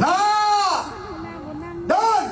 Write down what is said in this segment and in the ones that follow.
ໜ້າເດີນ.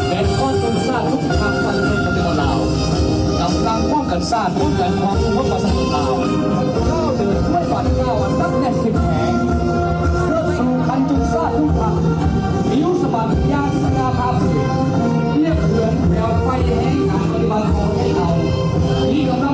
ເປັນຄົນອຸດສາທຸກພັກ ປະຊາຊົນປະຕິວັດລາວ ກຳລັງຮ່ວມກັນສ້າງ ຮ່ວມກັນຄອງຊຸມພວກປະຊາຊົນລາວ ກ້າວເດີນດ້ວຍບາດກ້າວອັນໜັກແໜ້ນເຂັ້ມແຂງ ເພື່ອສູ່ຂັ້ນຊຸມຊາດທຸກພັກ ປິວສະບັດຢ່າງສະຫງ່າຜ່າເຜີຍ ຮຽກເຂືອນແວໄຟແຫ່ງການປະຕິວັດຂອງພວກເຮົາ ທີ່ກຳລັງ